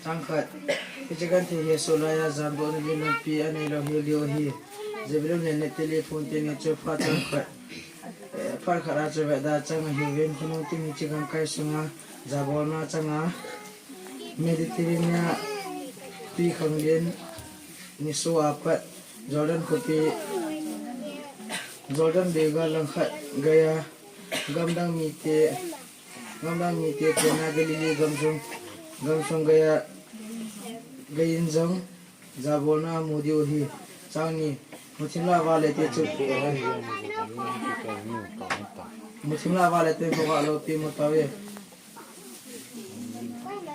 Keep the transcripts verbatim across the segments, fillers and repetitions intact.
Chang khat. Hiche genthei hi soh laiya jamdohna ding lampi anei lou hel diu ahi. Zebulun le Naphtali phung teni chu phat chang khat, eh, phat khat a chu vetda chang ahiuvin, khonung ting hiche gamkai sunga jabolna changa Mediterranean twikhanglen nisoh a pat Jordan khopi, Jordan leiga langkhat geiya gamdang mite, gamdang mite chenna Galilee gamsung, gamsung geiya, geiyin jong jabolna mu diu ahi. Chang ni. Muthim lah a vahle te chu, muthim lah a vahle te khovah loupi mu tauve.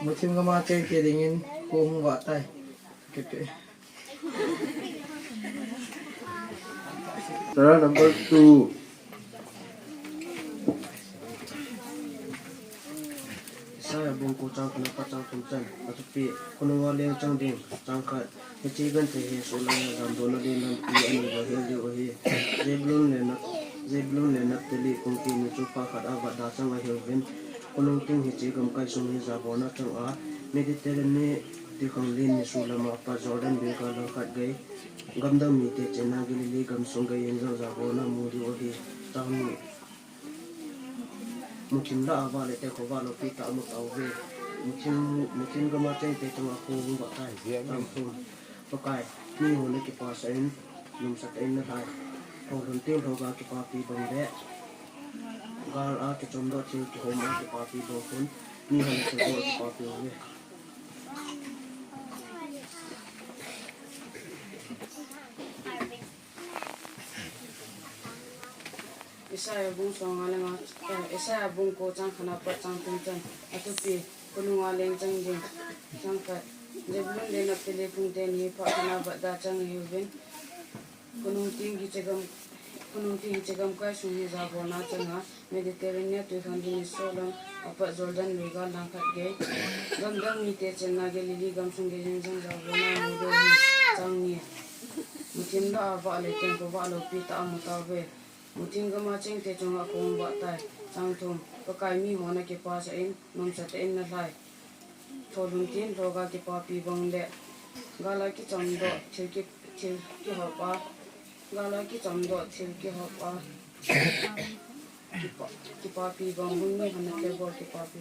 Muthim gama cheng te dingin kho hung vah tai. Kipe. Chara number two. Isaiah bung ko chang khatna pat chang thum chan. Athupi, khonunga leng chang ding, chang khat. Hiche genthei hi soh laiya jamdohna ding lampi anei lou hel diu ahi. Zebulun le Nap-, Zebulun le Naphtali phung teni chu phat khat a vetda chang ahiuvin, khonung ting hiche gamkai sung hi jabolna changa Mediterranean twikhanglen nisoh lama pat Jordan leiga langkhat gei gamdang mite chenna Galilee gamsung geiyin jong jabolna mu diu ahi. Chang ni. Muthim lah a vahle te khovah loupi tah a mu tauve. Muthim, muthim gama cheng te chunga kho hung vah tai. Chang thum. Pakai, mihon a kipasah in, nomsa tah in nalhai. Tholhun teng lhoga kipapi bang le, gal a kichomdoh thil kihom a kipapi bang khun, mihon a thilbol kipapi bang le. Isaiah bung som nga le nga, eh, Isaiah bung ko chang khatna pat chang thum chan. Athupi, khonunga leng chang ding, chang khat. Zebulun le Naphtali phung teni phat khat a vetda chang ahiuvin, khonung ting hiche gam, khonung ting hiche gamkai sung hi jabolna changa Mediterranean twikhanglen nisoh lam a pat Jordan leiga langkhat gei gamdang mite chenna Galilee gamsung geiyin jong jabolna mu diu ahi. Chang ni. Muthim lah a vahle te khovah loupi tah a mu tauve. Muthim gama cheng te chunga kho hung vah tai. Chang thum. Pakai, mihon a kipasah in, nomsa tah in nalhai. Tholhun teng lhoga kipapi bang le, gal a kichomdoh thil ki, thil kihop a, gal a kichomdoh thil kihop a kipa, kipapi bang khun, mihon a thilbol kipapi